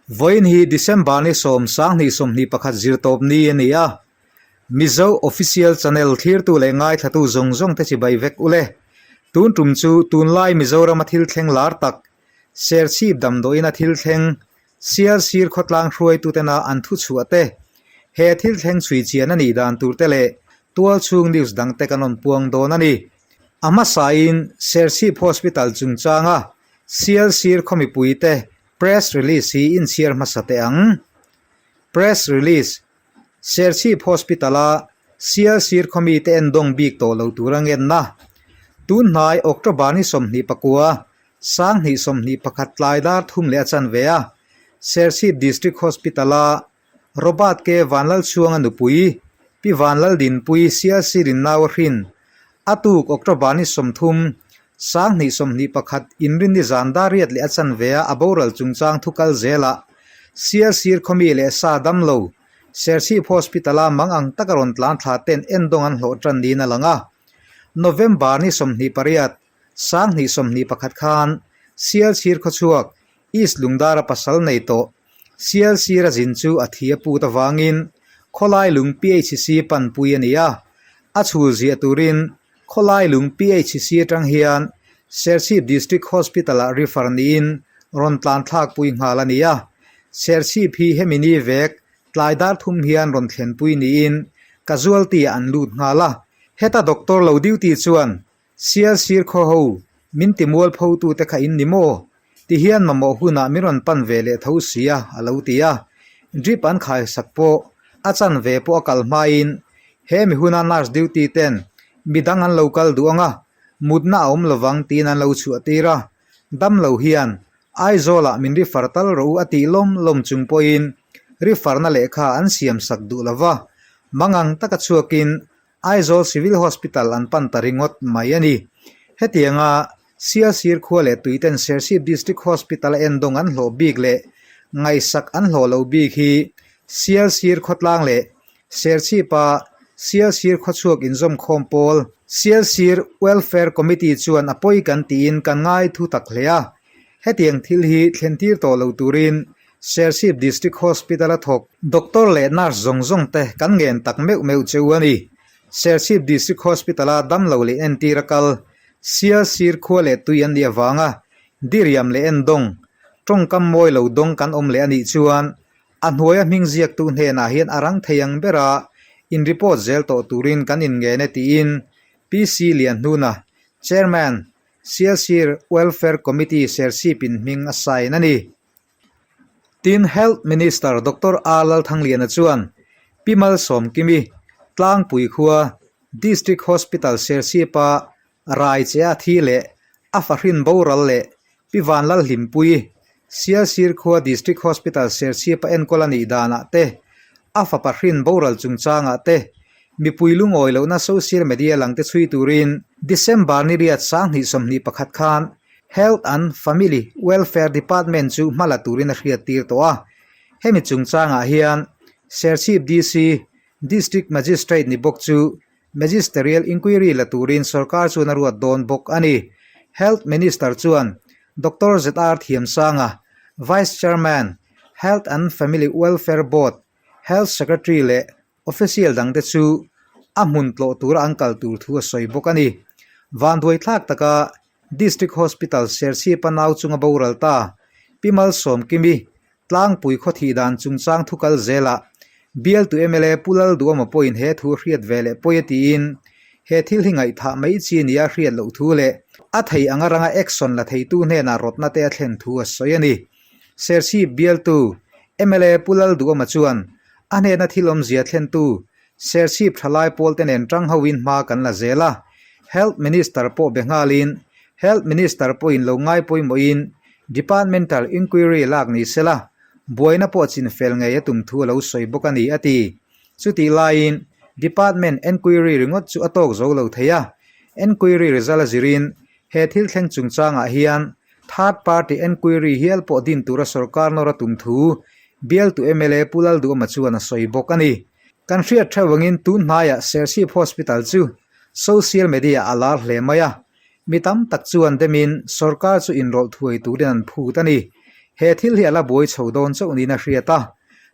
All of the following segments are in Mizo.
Vawiin hi December ni 10, 2021 zirtawp ni a ni a. Mizo Official Channel thlirtu leh ngaithlatu zawng zawng te chibai vek ule. Tun tum chu tunlai Mizorama thil thleng lar tak, Serchhip damdawiina thil thleng, Sialsir khawtlang hruaitutena an thuchhuah te, he thil thleng chhui chian a nih dan tur te leh tualchhung news dang te kan rawn puang dawn a ni. A hmasain Serchhip Hospital chungchanga Sialsir khaw mipuite press release hi inchhiar hmasa teh ang. Press release, Serchhip Hospital-a Sialsir khaw mite endawng bik tawh lo tura ngenna. Tun hnai October ni 24, 2021 tlai dar thum leh a chanve a, Serchhip District Hospital-a Robert K. Vanlalchhuanga nupui, Pi Vanlaldinpui Sialsirin nau a hrin. A tuk October ni 30, 2021 inrinni zan dar riat leh a chanve a a boral chungchang thu kal zelah Sialsir khawmi leh sa dam lo, Serchhip Hospital-a mang ang taka rawn tlan thla ten endawng an hlawh tan niin a lang a. November ni 28, 2021 khan Sialsir khawchhuak East Lungdara pasal nei tawh Sialsir a zin chu a thi a put avangin khawlai lung PHC panpui a ni a, a chhul ziah turin khawlai lung PHC atang hian Serchhip District Hospital-ah refer niin rawn tlan thlakpui nghal a ni a. Serchhip hi hemi ni vek tlai dar thum hian rawn thlenpui niin casualty-ah an lut nghal a. Heta doctor lo duty chuan Sialsir khaw ho, min ti mualpho tute kha in ni maw? Ti hian mamawh hunah min rawn pan ve leh tho sia, a lo ti a. Drip an khai sak pawh, a chan ve pawh a kal hmain he mi huna nurse duty ten midang an lo kal duh ang a, mutna a awm lovang tiin an lo chhuah tir a. Dam lo hian Aizawlah min refer tal rawh u a tih lawm lawm chung pawhin refer-na lehkha an siam sak duh lova, mangang taka chhuakin Aizawl Civil Hospital an pan ta ringawt mai a ni. Hetianga Sialsir khua leh tuiten Serchhip District Hospital a endawng an hlawh bik leh ngaihsak an hlawh lo bik hi Sialsir khawtlang leh Serchhipa Sialsir khawchhuak inzawmkhawm pawl Sialsir Welfare Committee chuan a pawi kan tiin kan ngai thu tak hle a. Hetiang thil hi thlentir tawh lo turin Serchhip District Hospital a thawk Doctor leh Nurse zawng zawng te kan ngen tak meuh meuh che u a ni. Serchhip District Hospital a damlo leh entir a kal, Sialsir khua leh tui an nih avanga diriam leh endawng, tawngkam mawi lo dawng kan awm leh a nih chuan a hnuaia hming ziaktu hnenah hian a rang thei ang bera in report zel tawh turin kan inngen e tiin PC Lianhnuna, Chairman, Sialsir Welfare Committee Serchhip in hming a sign a ni. Tin, Health Minister Doctor A Lalthangliana chuan Pi Malsawmkimi, Tlangpui khua, District Hospital Serchhipa rai che a thi leh a fahrin boral leh Pi Vanlalhlimpui, Sialsir khua District Hospital Serchhipa enkawl a nih danah te, a fapa hrin boral chungchangah te, mipui lungawi lohna social media langte chhui turin December ni riat 2021 khan Health and Family Welfare Department chu hma la turin a hriattir tawh a. Hemi chungchangah hian Serchhip DC, District Magistrate ni bawk chu Magisterial Inquiry la turin sorkar chuan a ruat dawn bawk a ni. Health Minister chuan Doctor ZR Thiamsanga, Vice Chairman, Health and Family Welfare Board, Health Secretary leh Official dangte chu a hmun tlawh tura an kal tur thu a sawi bawk a ni. Vanduai thlak taka District Hospital Serchhipa nau chunga boral ta Pi Malsawmkimi tlangpui khaw thih dan chungchang thu kal zelah bialtu mla Pu Lalduama pawhin he thu hriat ve leh pawi a tiin he thil hi ngaihthah mai chi nia hriat loh thu leh a thei anga ranga action la theitu hnenah rawtna te a thlen thu a sawi a ni. Serchhip bialtu mla Pu Lalduama chuan A hnena thil awmzia thlentu Serchhip thalai pawlte nen tang hoin hma kan la zel a, Health Minister pawh be nghalin Health Minister pawhin lo ngai pawimawhin Departmental Inquiry lak ni sela, buaina pawh chinfel ngei a tum thu a lo sawi bawk a ni, a ti. Chutih laiin Department Enquiry ringawt chu a tawk zo lo thei a, Enquiry result a zirin He thil thleng chungchangah hian Third Party Enquiry hial pawh din tura sorkar nawr a tum thu bialtu mla Pu Lalduhama chuan a sawi bawk a ni. Kan hriat theuh angin tun hnaiah Serchhip Hospital chu social media a lar hle mai a, mi tam tak chuan demin sorkar chu inrawlh thuai turin an phut a ni. He thil hi a la buai chho dawn chauh niin a hriat a,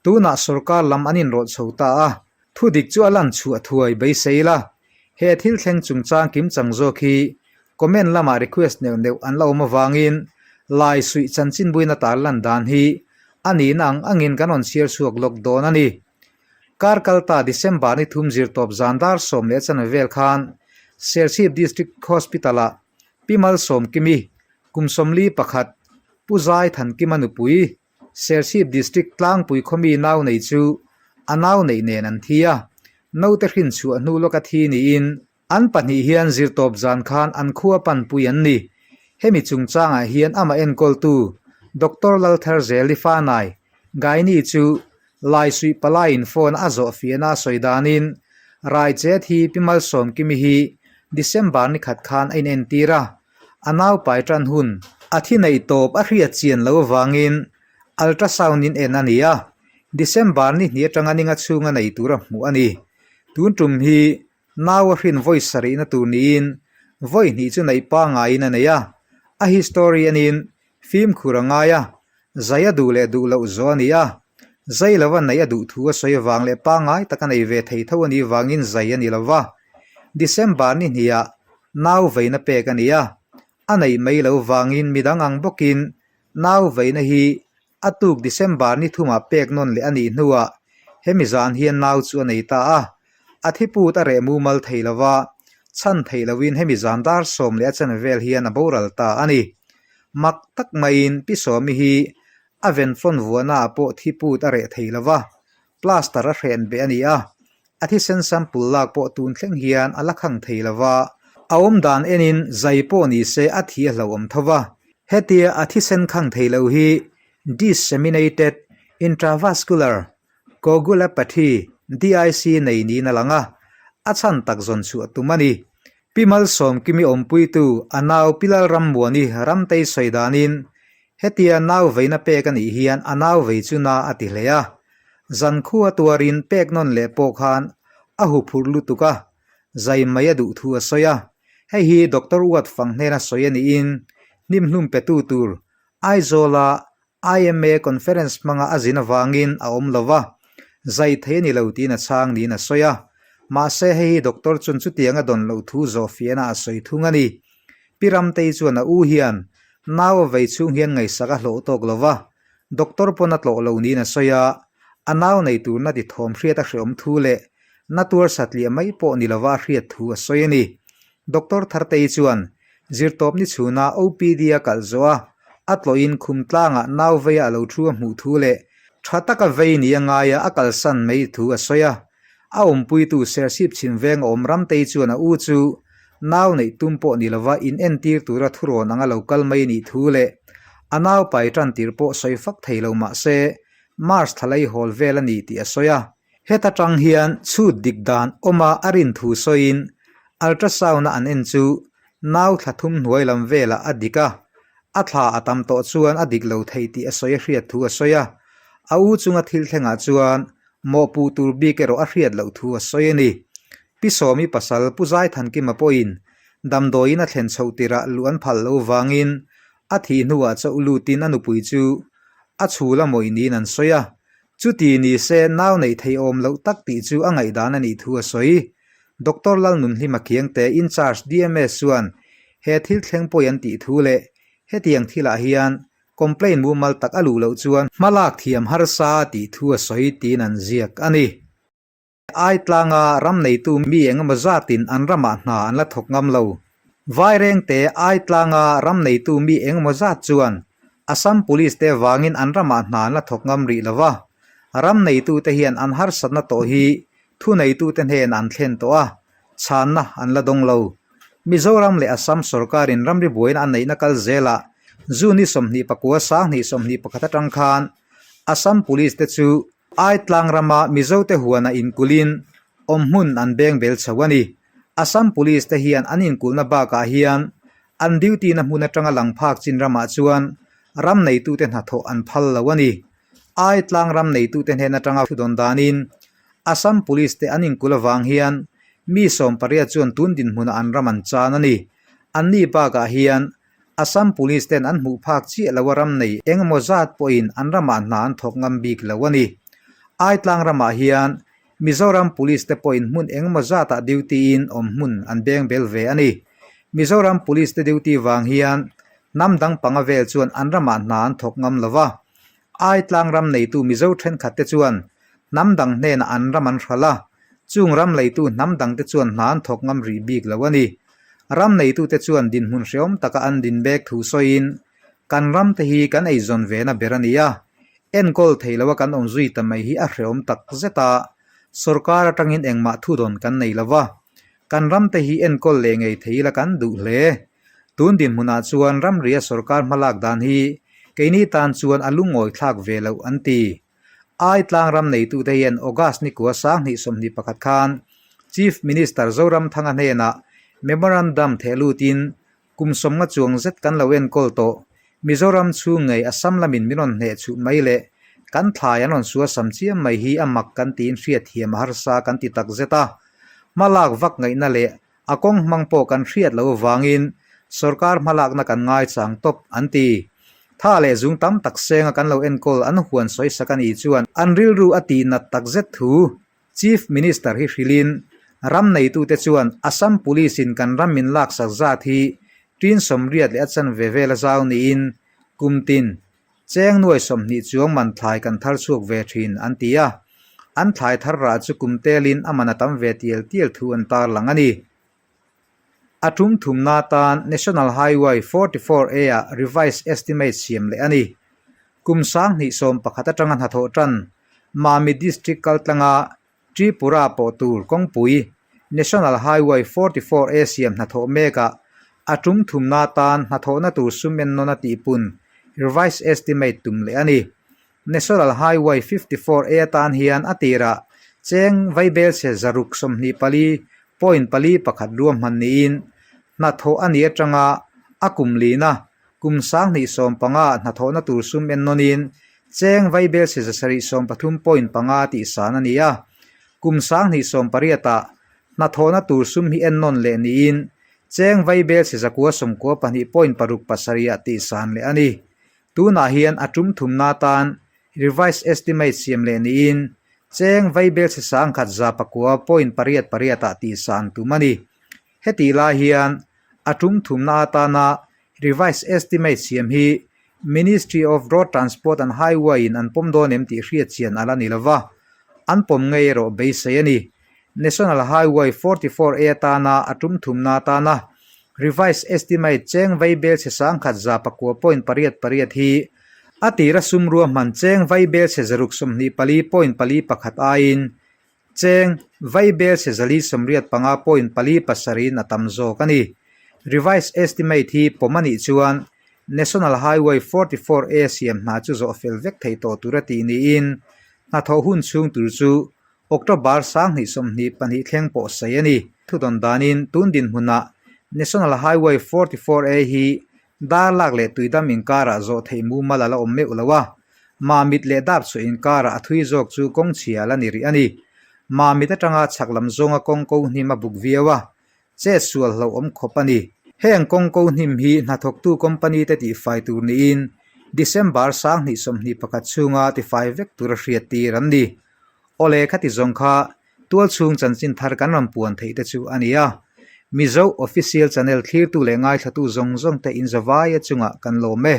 tunah sorkar lam an inrawlh chho ta a, thu dik chu a lan chhuah thuai beisei la. He thil thleng chungchang kimchang zawk hi comment lamah request neuh neuh an la awm avangin Lai suih chanchinbuina tar lan dan hi a nihna ang angin kan rawn chhiar chhuak lawk dawn a ni. Kar kalta December ni thum zirtawp zan dar 10 chanve vel khan Serchhip District Hospital-ah Pi Malsawmkimi kum 41 Pu Zai Thankima nupui Serchhip District tlangpui khawmi nau nei chu a nau neih nen an thi a, naute hrin chhuah hnu lawka thi niin An pahnih hian zirtawp zan khan an khua panpui an ni. Hemi chungchangah hian amah enkawltu Doctor Laltharzeli Fanai, Gynae chu Laisuih palaiin phone a zawh fiahna a sawi danin Raiche thi Pi Malsawmkimi hi December ni khat khan a inentir a, a naupai tan hun a thi neih tawp a hriat chian lo avangin ultrasound in en a ni a, December ni hnih atanga ninga chhunga nei tura hmuh a ni. Tun tum hi Nau a hrin vawi sarihna tur niin vawi hnih chu neih pangaiin a nei a, a history anin fimkhur a ngai a, zai a duh leh duh loh zawh a ni a, zai lova neih a duh thu a sawi avang leh pangai tak a nei ve thei tho a nih vangin zai a ni lova. December ni hnihah nau veina pek a ni a, a neih mai lo vangin midang ang bawkin nau veina hi A tuk December ni thumah pek nawn leh a nih hnuah hemi zan hian nau chu a nei ta a, a thiput a reh mumal thei lo va, chhan theih loin hemi zan dar sawm leh a chanve vel hian a boral ta a ni. Mak tak maiin Pi Sawmi hi a venflawn vuahnaah pawh thiput a reh thei lo va, plaster a hren beh a ni a, a thisen sample lak pawh tun thleng hian a la khang thei lo va, a awmdan enin zai pawh ni se a thi a hlauhawm tho va. Hetia a thisen khang thei lo hi Disseminated Intravascular Coagulopathy, DIC, nei niin a lang a, a chhan tak zawn chhuah tum a ni. Pi Malsawmkimi awmpuitu a nau Pi Lalrammuani Ramtei sawi danin hetia nau veina pek a nih hian a nau vei chu na a ti hle a, Zankhua tuarin pek nawn leh pawh khan a huphurh lutuk a, zai mai a duh thu a sawi a. Hei hi Doctor Uat Fang hnena sawi a niin hnimhlum petu tur Aizawla IMA conference hmanga a zin avangin a awm lo va, zai thei a ni lo tiin a chhang niin a sawi a. Mahse hei hi Doctor chuan chutiang a dawn loh thu zawh fiahna a sawi thung a ni. Pi Ramtei chuan a u hian nau a vei chhung hian ngaihsak a hlawh tawk lo va, Doctor pawn a tlawh lo niin a sawi a, a nau nei tur na ti thawm hriat a hreawm thu leh na tuar satliah mai pawh ni lova a hriat thu a sawi a ni. Doctor Thartei chuan zirtawp ni chhuna OPD a kalh zawh a, a tlawhin khum tlangah nau veia a lo thu a hmuh thu leh tha taka vei ni a ngaia a kalsan mai thu a sawi a. A awmpuitu Serchhip chhim veng a awm Ramtei chuan a u chu nau neih tum pawh ni lova in entir tura thurawn anga lo kal mai nih thu leh a nau pai tan tir pawh sawi fak thei lo mah se March thla lei hawl vel a ni tih a sawi a. Heta tang hian chhut dik dan awma a rin thu sawiin ultrasound a an en chu nau thla thum hnuai lam velah a dik a, a thla a tam tawh chuan a dik lo thei tih a sawi a hriat thu a sawi a. A u chunga thil thlengah chuan Mawhpuh tur bik erawh a hriat loh thu a sawi a ni. Pi Sawmi pasal Pu Zaithankima pawhin damdawiin a thlen chhoh tirah luh an phal loh vangin a thih hnuah chauh lutin a nupui chu a chhul a mawih niin an sawi a. Chuti ni se nau neih theih awm loh tak tih chu a ngaihdan a nih thu a sawi. Doctor Lalnunhlima Khiangte in-charge DMS chuan he thil thleng pawi an tih thu leh hetiang thilah hian Complaint mumal tak a luh loh chuan hmalak thiam harsa tih thu a sawi tiin an ziak a ni. Aitlanga ram neitu mi engemaw zatin an ramah hna an la thawk ngam lo. Vairengte Aitlanga ram neitu mi engemaw zat chuan Assam Police te vangin an ramah hna an la thawk ngam rih lo va. Ram neitute hian an harsatna tawh hi Thuneitute hnenah an thlen tawh a, chhanna an la dawng lo. Mizoram leh Assam sorkarin ramri buaina an neihna kal zelah June ni 29 2021 atang khan Assam Police te chu Aitlang rama Mizote huana inkulhin awmhmun an beng bel chho a ni. Assam Police te hian an inkulhna bakah hian an duty na hmun atanga lang phak chin ramah chuan ram neitute hnathawh an phal lo a ni. Aitlang ram neitute hnen atanga thudawn danin Assam Police te an inkul avang hian mi 18 chuan tun dinhmunah an ram an chan a ni. Anni bakah hian Assam Police ten an hmuh phak chiah lo a ram nei eng emaw zat pawhin an ramah hna an thawk ngam bik lo a ni. Aitlang ramah hian Mizoram Police te pawhin hmun eng emaw zatah duty in awm hmun an beng bel ve a ni. Mizoram Police te duty vang hian hnam dang panga vel chuan an ramah hna an thawk ngam lo va. Aitlang ram neitu Mizo thenkhat te chuan hnam dang hnenah an ram an hralh a, chung ram leitu hnam dang te chuan hna an thawk ngam rih bik lo a ni. Ram neitute chuan dinhmun hrehawm taka an din bek thu sawiin, Kan ram te hi kan eizawn vena ber a ni a, enkawl thei loa kan awm zui ta mai hi a hrehawm tak zet a, sorkar atangin engmah thudawn kan nei lo va, kan ram te hi enkawl leh ngei thei ila kan duh hle. Tun dinhmunah chuan ramria sorkar hmalak dan hi keini tan chuan a lungawi thlak ve loh an ti. Ai tlang ram neitute hian August nikua 2021 khan Chief Minister Zoramthanga hnenah memorandum theh lutin kum sawmnga chuang zet kan lo enkawl tawh. Mizoram chhung ngei Assam lamin min rawn hneh chhuh mai leh kan thlai an rawn suasam chiam mai hi a mak kan tiin hriatthiam a harsa kan ti tak zet a. Hmalak vak ngaihna leh A kawng hmang pawh kan hriat loh avangin sorkar hmalakna kan ngaichang tawp, an ti. Tha leh zung tam tak senga kan lo enkawl an huan sawisak a nih chuan an rilru a tih nat tak zet thu Chief Minister hi hrilhin ram neitute chuan Assam Police-in kan ram min laksak zat hi ṭin 80 leh a chanve vel a zau niin kum tin Cheng nuai 20 chuang man thlai kan thar chhuak ve thin, an ti a. An thlai thar rah chu kum telin a man a tam ve tial tial thu an tarlang a ni. A tum thumna tan National Highway 44 A ah revised estimate siam leh a ni. Kum 2011 atanga hnathawh tan Mamit District kaltlanga Tripura pawh tur kawngpui National Highway 44 A siam hnathawh mekah a tum thumna tan hnathawhna tur sum ennawn a tihpun revised estimate tum leh a ni. National Highway 54 A atan hian a tirah cheng vaibelchhe 624 point 4 1 ruahman niin hnathawh a nih atanga a kum lina kum 2015 ah hnathawhna tur sum ennawnin Cheng vaibelchhe 7 13 point panga tih san a ni a, kum 2018 ah hnathawhna tur sum hi ennawn leh niin cheng vaibelchhe 992 point paruk pasarih ah tih san leh a ni. Tunah hian a tum thumna atan revised estimate siam leh niin cheng vaibelchhe 1109 point pariat pariat ah tih san tum a ni. Hetih lai hian a tum thumna atana revised estimate siam hi Ministry of Road Transport and Highway in an pawm dawn em tih hriat chian a la ni lova, an pawm ngei erawh beisei a ni. National Highway 44 A atana a tum thumna atana revised estimate cheng vaibelchhe 1109 point pariat pariat hi a tira sum ruahman cheng vaibelchhe 624 point pali pakhat aiin Cheng, vaibelchhe 485 point pali pasarih in a tam zawk a ni. Revised estimate hi pawm a nih chuan National Highway 44 A siam hna chu zawh fel vek thei tawh tur a tih niin hnathawh hun chhung tur chu October 2022 thleng pawh sawi a ni. Thudawn danin tun dinhmunah National Highway 44 A hi Darlak leh Tuidam inkarah zawh theih mumal a la awm meuh lo a, Mamit leh Dapchhuah inkarah a thui zawk chu kawng chhia a la ni rih a ni. Mamit atanga chhak lam zawnga kawng ko hnim a buk viau a, chet sual hlauh awm khawp a ni. Heng kawng ko hnim hi hnathawktu company te tihfai tur niin December 2021 chhunga tifai vek tura hriat tir an ni. Awle khati zawng kha Tualchhung chanchin thar kan rawn puan theih te chu a ni a. Mizo Official Channel thlirtu leh ngaithlatu zawng zawng te inzavaia chungah kan lawm e.